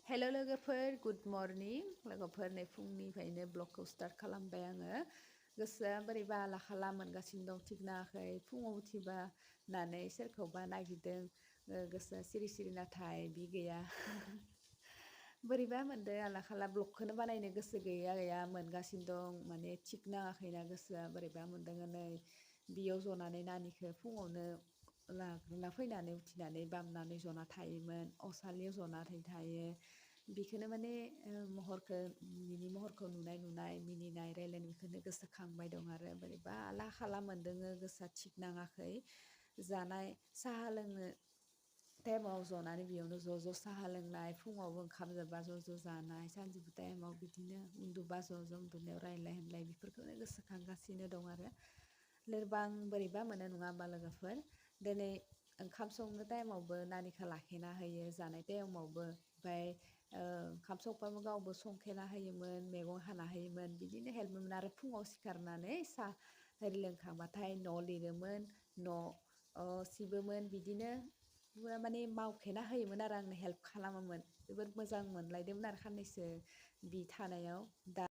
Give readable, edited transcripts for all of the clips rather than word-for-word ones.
हेल' लोगोफोर good morning लोगोफोर नै फुंनिफ्रायनो ब्लगखौ स्टार्ट खालामबाय आङो गोसोआ बोरैबा आला खाला मोनगासिनो दं थिग नाङाखै फुङाव उथिबा होननानै सोरखौबा नागिरदों गोसोआ सिरि सिरि नाथाय बि गैया बोरैबा मोनदों आला खाला ब्लगखौनो बानायनो गोसो गैया मोनगासिनो दं माने थिग नाङाखैना गोसोआ बोरैबा मोनदों नै बेयाव जनानै नानिखौ फुङावनो लाग्रोना फैनानै उथिनानै बामनानै जना थायोमोन असालियाव जना थायो बेखौनो माने महरखौ नुनाय मिनिनाय रायलायनायखौनो गोसोखांबाय दं आरो बोरैबा आला खाला मोनदोङो गोसोआ थिग नाङाखै जानाय साहा लोंनो टाइमाव जनानै बेयावनो ज' साहा लोंनाय फुङावबो ओंखाम जाबा ज' जानाय सानजौफु टाइमाव बिदिनो उन्दुबा ज' उन्दुनायाव रायलाय होनलाय बेफोरखौनो गोसोखांगासिनो दं आरो लोरबां बोरैबा मोनो नङा होमबा लोगोफोर दिनै ओंखाम संनो टाइमावबो नानिखौ लाखिना होयो जानाय टाइमावबो ओमफ्राय ओंखाम संबाबो गावबो संखेना होयोमोन मैगं हाना होयोमोन बिदिनो हेल्प मोनोमोन आरो फुङाव सिखारनानै साहा ओरि लोंखांबाथाय न' लिरोमोन न' सिबोमोन बिदिनो माने मावखेना होयोमोन आरो आंनो हेल्प खालामोमोन जोबोद मोजां मोनलायदोंमोन आरो साननैसो बि थानायाव दा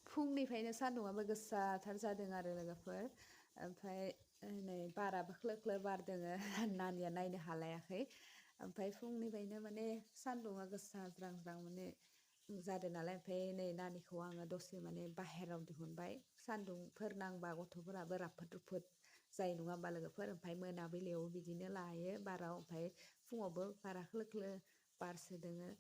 फुंनिफ्रायनो सान्दुंआबो गोसाथार जादों आरो लोगोफोर ओमफ्राय नै बाराबो ख्लो ख्लो बारदोङो नानिया नायनो हालायाखै ओमफ्राय फुंनिफ्रायनो माने सान्दुंआ गोसा ज्रां माने जादों नालाय ओमफ्राय नै नानिखौ आङो दसे माने बाहेराव दिहुनबाय सान्दुंफोर नांबा गथ'फोराबो राफोद जायो नङा होमबा लोगोफोर ओमफ्राय मोनाबिलियाव बिदिनो लायो बाराव ओमफ्राय फुङावबो बारा ख्लो ख्लो बारसो दोङो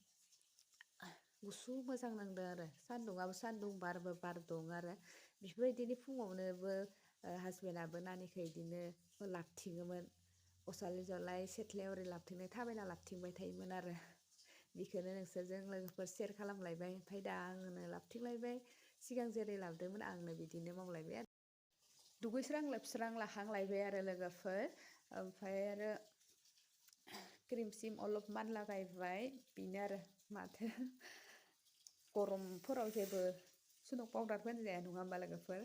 गुसु मोजां नांदों आरो सान्दुंआबो सान्दुं बारबो बार दं आरो बेफोरबायदिनो फुङावनोबो हासबेन्डआबो नानिखौ बिदिनो लाबथिङोमोन असालि जलाय सेथ्लायाव ओरै लाबथिंनाय थाबायना लाबथिंबाय थायोमोन आरो बेखौनो नोंसोरजों लोगोफोर सेयार खालामलायबाय ओमफ्राय दा आंनो लाबथिंलायबाय सिगां जेरै लाबोदोंमोन आंनो बिदिनो मावलायबाय आरो दुगैस्रां लोबस्रां लाखांलायबाय आरो लोगोफोर ओमफ्राय आरो क्रिम सिम अलपमान लागायबाय बेनो आरो माथो गरमफोराव जेबो सुनक पाउदारफोर जाया नङा होमबा लोगोफोर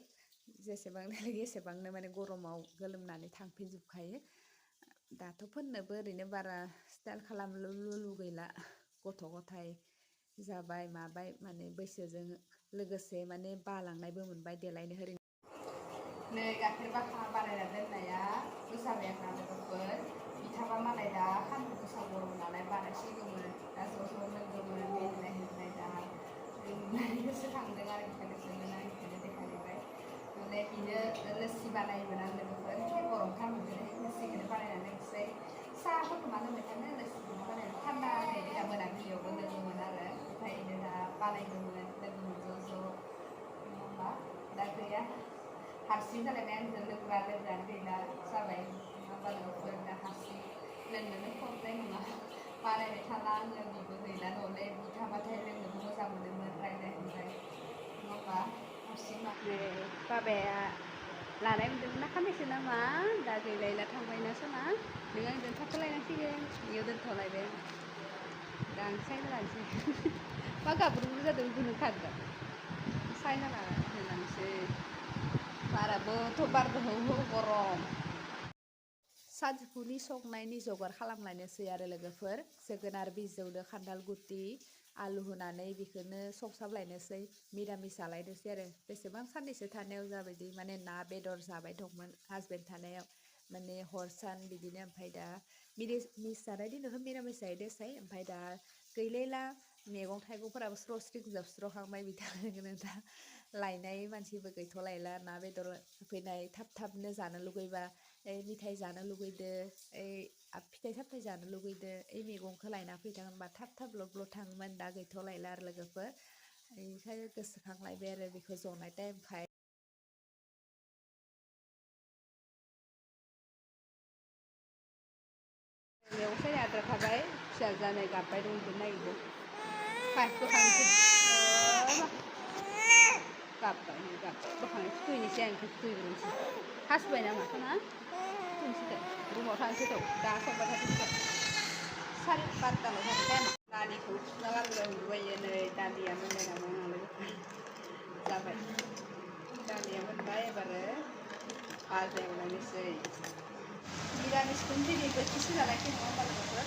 जेसेबांनो लायो एसेबांनो माने गरमाव गोलोमनानै थांफिनजोबखायो दाथ' फोननोबो ओरैनो बारा स्टाइल खालामनो लुगैला गथ' गथाय जाबाय माबाय माने बैसोजों लोगोसे माने बालांनायबो मोनबाय देलायनो ओरैनो नै गाइखेर बाखा बानायना दोननाया गोसाबायाखा लोगोफोर बिथाबा मालाय दा सान्दुं गोसा गरम नालाय बानायसिगौमोन दा ज' लोंगौमोन मिनिनाय दा लोंनानै गोसोखांदों आरो बेखौनो देखायबाय माने बिनो लोस्सि बानायोमोन आं लोगोफोर गरमथार मोनदों लोस्सिखौनो बानायनानै लोंसै साहाफोरखौ मा लोंबाय थानो लोस्सिखौनो बानायनानै थान्दा होननायनि दा मोनाबिलियावबो लोङोमोन आरो ओमफ्रायनो दा बानायदोंमोन लोगोमोन ज' होमबा दा गैया हारसिं जालायबाय आंजों लोगोआनो गैला जाबाय नङाबा लोगोफोर दा हारसिं लोंनोनो खरनाय नङा बानायबाय थाला आङो बिबो गैला न'ले बि थाबाथाय लोंनोबो मोजां मोनोमोन रायलायबाय नङा होमबा हारसिं बाबाया लानाय मोनदोंमोन ना खाननैसो नामा दा गैलायला थांबायना सना नों आंजों थाथ'लायनांसिगोन बेयाव दोनथ'लायबाय दा आं साइना लानोसै मा गाब्रुब्रु जादों बेखौ खारदों साइना होनानैसै बाराबोथ' बारबो गरम सानजौफुनि संनायनि जगार खालामलायनोसै आरो लोगोफोर जोगोनार बिजौदो खान्थाल गुथि आलु होनानै बेखौनो संसाबलायनोसै मिरामिस जालायनोसै आरो बेसेबां साननैसो थानायाव जाबायदि माने ना बेदर जाबाय दंमोन हासबेन्ड थानायाव माने हर सान बिदिनो ओमफ्राय दा मिरामिस जानाय दिनावथ' मिरामिस जायो देसाय ओमफ्राय दा गैलायला मैगं थाइगंफोराबो स्र' स्रिं जोबस्र'खांबाय बिथांनो दा लायनाय मानसिबो गैथ'लायला ना बेदर होफैनाय थाबनो जानो लुगैबा मिथाइ जानो लुगैदो फिथाइ सामथाइ जानो लुगैदो मैगंखौ लायना फैथां होनबा थाब ल' थाङोमोन दा गैथ'लायला आरो लोगोफोर बेनिखायनो गोसोखांलायबाय आरो बेखौ जनाय टाइमखाय मैगं सायना आद्रा थाबाय फिसाजानो गाबबाय दं उन्दुनो नागिरदों बोखांसै गाबबाय बोखांनाय थुखैनोसै आं थुखैग्रोनोसै हासुबाय नामा ना थुखैनोसै दे रुमाव थांसै थ' दा संबाय थादों सारि बार'ताल' जाबाय टाइमा दालिखौ सुना गारबाय उन्दुबायो नै दालिया मोनलाय नालाय जाबाय दालिया मोनबाय एबारो भाजा एवलायनोसै निरामिसखौनो दिनै बोथिसे जालायसै नङा होमबा लोगोफोर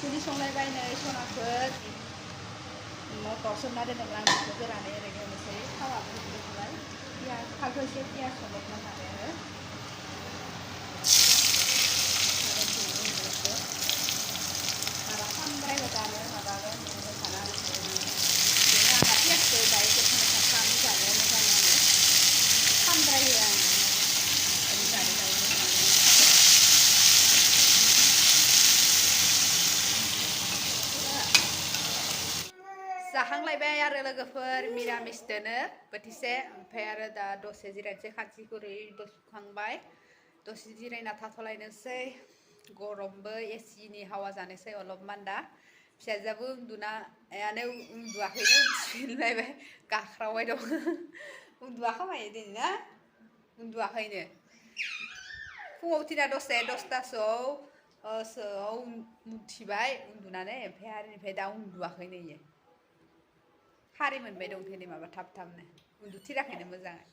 दिनै संलायबाय नै सनाखौ मटर सोमना दोनदोंमोन आं बेखौ गोरानै ओरैनो एवनोसै थावाबो दुंबाय पियास फालौ एसे पियास संब्रबना लाबाय आरो माबा खामद्रायबाय आरो माबागोन मोसाना बेनो आंहा पियासखौ दायो गोथां गोथां खालामना जानाया मोजां आरो खामद्रायो आं ओरै जानो दायो जाखांलायबाय आरो लोगोफोर मिरामिस दोनो बोथिसे ओमफ्राय आरो दा दसे जिरायनोसै खाथि खुरै सुखांबाय दसे जिरायना थाथ'लायनोसै गरमबो एसिनि हावा जानोसै अलपमान दा फिसाजोआबो उन्दुनायानो उन्दुआखैनो उथिफिनलायबाय गाख्रावबाय दं उन्दुआखै दिनै ना उन्दुआखैनो फुङाव उथिना दसे 10थासोआव उथिबाय उन्दुनानै ओमफ्राय आरो इनिफ्राय दा उन्दुआखैनो इयो खारि मोनबाय दं दिनै माबा थाब-थाबनो उन्दुथिराखैनो मोजाङै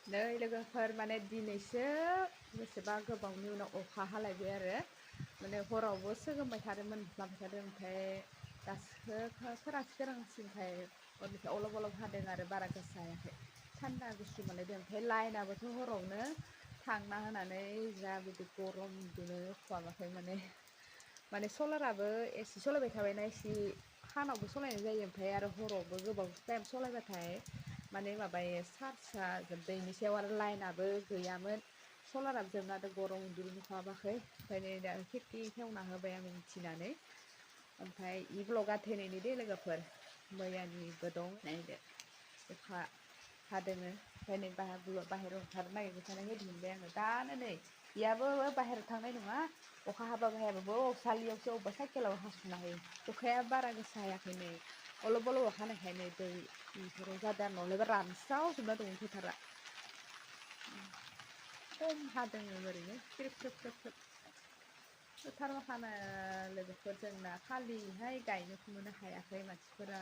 नै लोगोफोर माने दिनैसो बेसेबा गोबावनि उनाव अखा हालायबाय आरो माने हरावबो सोगोमबाय थादोंमोन मोफ्लामबाय थादों ओमफ्राय दासो सोरांसिनखाय हरनिफ्राय अलप हादों आरो बारा गोसा हायाखै थान्दा गुसु मोनलायदों ओमफ्राय लाइनाबोथ' हरावनो थांना होनानै जा बिदि गरम उन्दुनो खहाबाखै माने सलाराबो एसि सलायबाय थाबायना एसि सानावबो सलायनाय जायो ओमफ्राय आरो हरावबो गोबाव टाइम सलायबाथाय माने माबायो चार्जआ जोबबाय बेनि सायाव आरो लाइनाबो गैयामोन सलाराबो जोबना होदों गरम उन्दुनो खहाबाखै ओंखायनो दा खिरखि खेवना होबाय आं मिथिनानै ओमफ्राय इ ब्लगा दिनैनि दे लोगोफोर मैयानिबो दं नायदो अखा हादोङो ओमफ्राय नै बाहेरायाव ओंखारनो नागिरबाय थानायखाय दिहुनबाय आङो दानो नै इयाबो बाहेरायाव थांनाय नङा अखा हाबाबो हायाबाबो सालियावसो अबेबा साइकेलाव हास'ना होयो अखाया बारा गोसा हायाखै नै अलप हानायखाय नै दै बेफोराव जादों नहलेबा रानस्रावजोबना दंमोन फोथारा खम हादों ओरैनो ख्रिब ख्रिब फोथार माखाना लोगोफोर जोंना खालिहाय गायनो फुनो हायाखै मानसिफोरा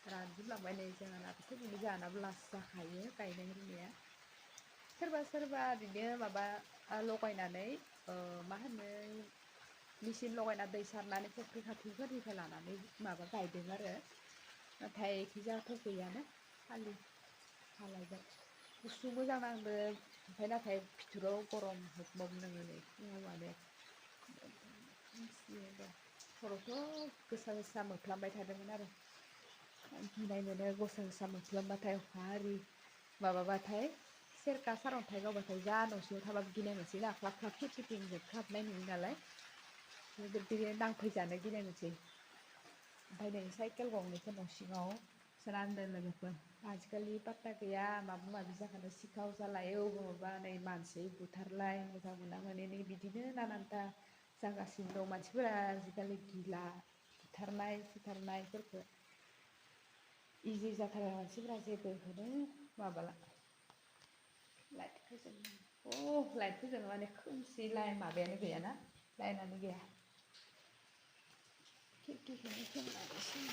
रानजोबलांबाय नै जोंहानाबोथ' बिनो जोंहानाबो लास जाखायो गायनाय रुनाया सोरबा बिदिनो माबा लगायनानै मा होनो मेचिन लगायना दै सारनानै फुख्रि खाथिफोरनिफ्राय लानानै माबा गायदों आरो नाथाय एखिजाथ' गैयानो खालि हालायबाय गुसु मोजां नांदो ओमफ्राय नाथाय बिथोराव गरम हब नाङो नै फुङाव माने हरावथ' गोसा मोफ्लामबाय थादोंमोन आरो गिनाय मोनो गोसा मोफ्लामबाथाय अखा हारि माबाबाथाय सेरखा सारअन्थाइ गावबाथाय जा न' सिङाव थाबाबो गिनाय मोनसै ना ख्लाब ख्लाब जोबख्लाबनाय नुयो नालाय बिदिनो नांफैजानो गिनाय मोनसै ओमफ्राय नै साइकेल गंनैखौ न' सिङाव सोना दोनदों लोगोफोर आजिखालि पात्ता गैया माबा माबि जाखानो सिखाव जालाय माबा नै मानसि बुथारलाय मोजां मोना मोनि बिदिनो नानानथा जागासिनो दं मानसिफोरा आजिखालि गिला बुथारनायफोरखौ इजि जाथारो मानसिफोरा जेबोखौनो माबाला लाइट फोजोंनो माने खोमसि लाइन माबायानो गैयाना लाइनानो गैया खिरखिखौनो खेंनानैसै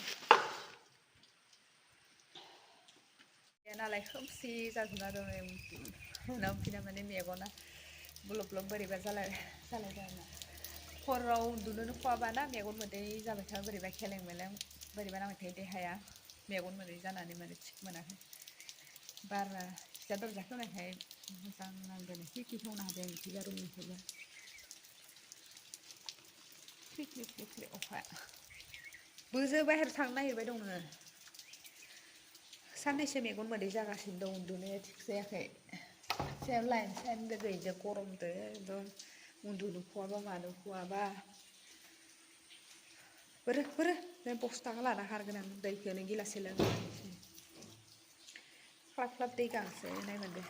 गैया नालाय खोमसि जाजोबना दं उनावखिना माने मेगना ब्लब बोरैबा जालायदों आंना हराव उन्दुनोनो खवाबाना मेगन मोदै जाबाय था बोरैबा खेलें मेलें बोरैबा नांबाय थायो देहाया मेगन मोदै जानानै माने थिग मोनाखै बारा फिसा दरजा खेवनायखाय मोजां नांदों खिरखि खेवना होदों बिथिंजा रुमनिखौबो ख्रि ख्रि अखा बोजों बाहेरायाव थांनो नागिरबाय दं नोङो साननैसो मेगन मोदै जागासिनो दं उन्दुनाया थिग जायाखै सायाव लाइन साइनबो गैयिजों गरमदो एकदम उन्दुनो खवाबा मानो खवाबा बोरो बे बस्थाखौ लाना खारगोन आं दैखौनो गिलाससे लोंनोसै ख्लाब दै गांसोनाय मोनदों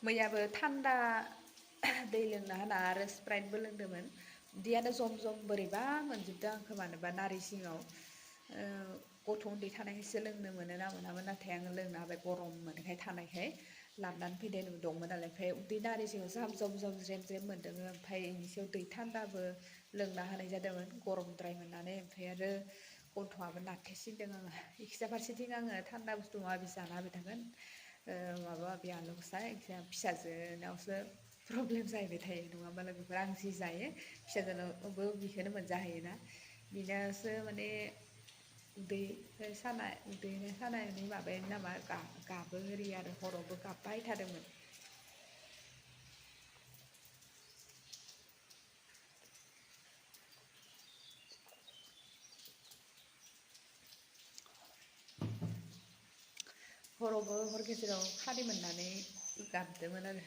मैयाबो थान्दा दै लोंना होना आरो स्प्राइटबो लोंदोंमोन उदैयानो जम जम बोरैबा मोनजोबदों आंखौ मानोबा नारै जिङाव गथ' उन्दै थानायखायसो लोंनो मोनो ना मोनामोन नाथाय आङो लोंनो हाबाय गरम मोनखाय थानायखाय लाबोनानै फैनाय दंमोन नालाय ओमफ्राय उदै नारै जिङाव जाम जम ज्रेम मोन्दों ओमफ्राय बेनि सायाव दै थान्दाबो लोंना होनाय जादोंमोन गरमद्राय मोननानै ओमफ्राय आरो गन्थंआबो नारथेसिनदों आङो इखिजा फारसेथिं आङो थान्दा बुस्थु माबा माबि जाना होबाय थागोन माबा माबि आलु गोसा फिसाजोनावसो प्रब्लेम जाहैबाय थायो नङा होमबा लोगोफोर आं जि जायो फिसाजोनावबो बेखौनो मोनजाहैयोना बिनासो माने उदै सानायनि माबायानो नामा गाबो एरि आरो हरावबो गाबबाय थादोंमोन। हरावबो हर गेजेराव खालि मोननानै गाबदोंमोन आरो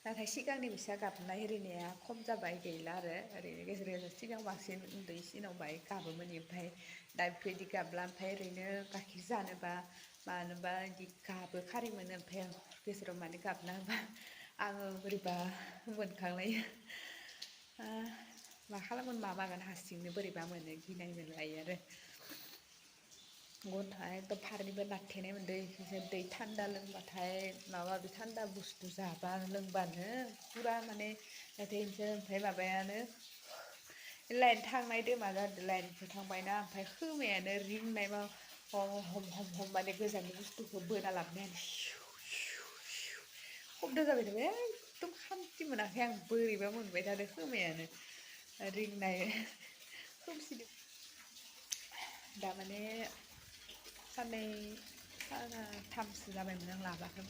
नाथाय सिगांनि फैसा गाबनाय एरिनाया खम जाबाय गैला आरो ओरैनो गेजेर गेजेर सिगां बांसिन उन्दैसिनाव बाहाय गाबोमोन ओमफ्राय दा बेफोरबायदि गाबला ओमफ्राय ओरैनो गाइखेर जानोबा मानोबा बिदि गाबो खारि मोनो ओमफ्राय आं गेजेराव माने गाबना होबा आङो बोरैबा मोनखांलायो मा खालामगोन मा मागोन हारसिंनो बोरैबा मोनो गिनाय मोनलायो आरो गन्थ'आ एकदम फारनैबो नारथेनाय मोनदों दै थान्दा लोंबाथाय माबा माबि थान्दा बुस्थु जाबा लोंबानो फुरा माने ओमफ्राय माबायानो लाइन थांनायदो मा जादों लाइनखौ थांबायना ओमफ्राय खोमायानो रिंनाय मा हम हम हम हम माने गोजाननि बुस्थुखौ बोना लाबोनायानो खबद जाबाय थादों एकदम खान्थि मोनाखै आं बोरैबा मोनबाय थादों खोमायानो रिंनाय खोमसिदों दामाने सानथामसो जाबायमोन आं लाबाखै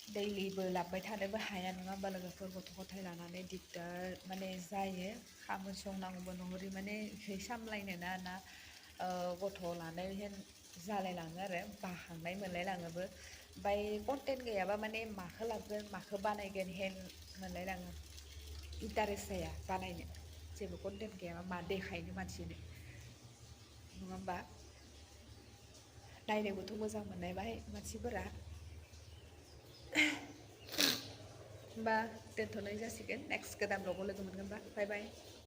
दैलिबो लाबोबाय थानोबो हाया नङा होमबा लोगोफोर गथ' गथाय लानानै दिगदार माने जायो खामानि संनांगौबो नहरै माने इखौ सामलायनो ना गथ' लानाय हेन जालायलाङो आरो बाखांनाय मोनलायलाङोबो ओमफ्राय कन्टेन्ट गैयाबा माने माखौ लाबोगोन माखौ बानायगोन हेन मोनलायलाङो इन्टारेस्ट जाया बानायनो जेबो कन्टेन्ट गैयाबा मा देखायनो मानसिनो नङा होमबा नायनोबोथ' मोजां मोननायबाय मानसिफोरा होमबा दोनथ'नाय जासिगोन नेक्स्ट गोदान ब्लगाव लोगो मोनगोनबा बाय बाय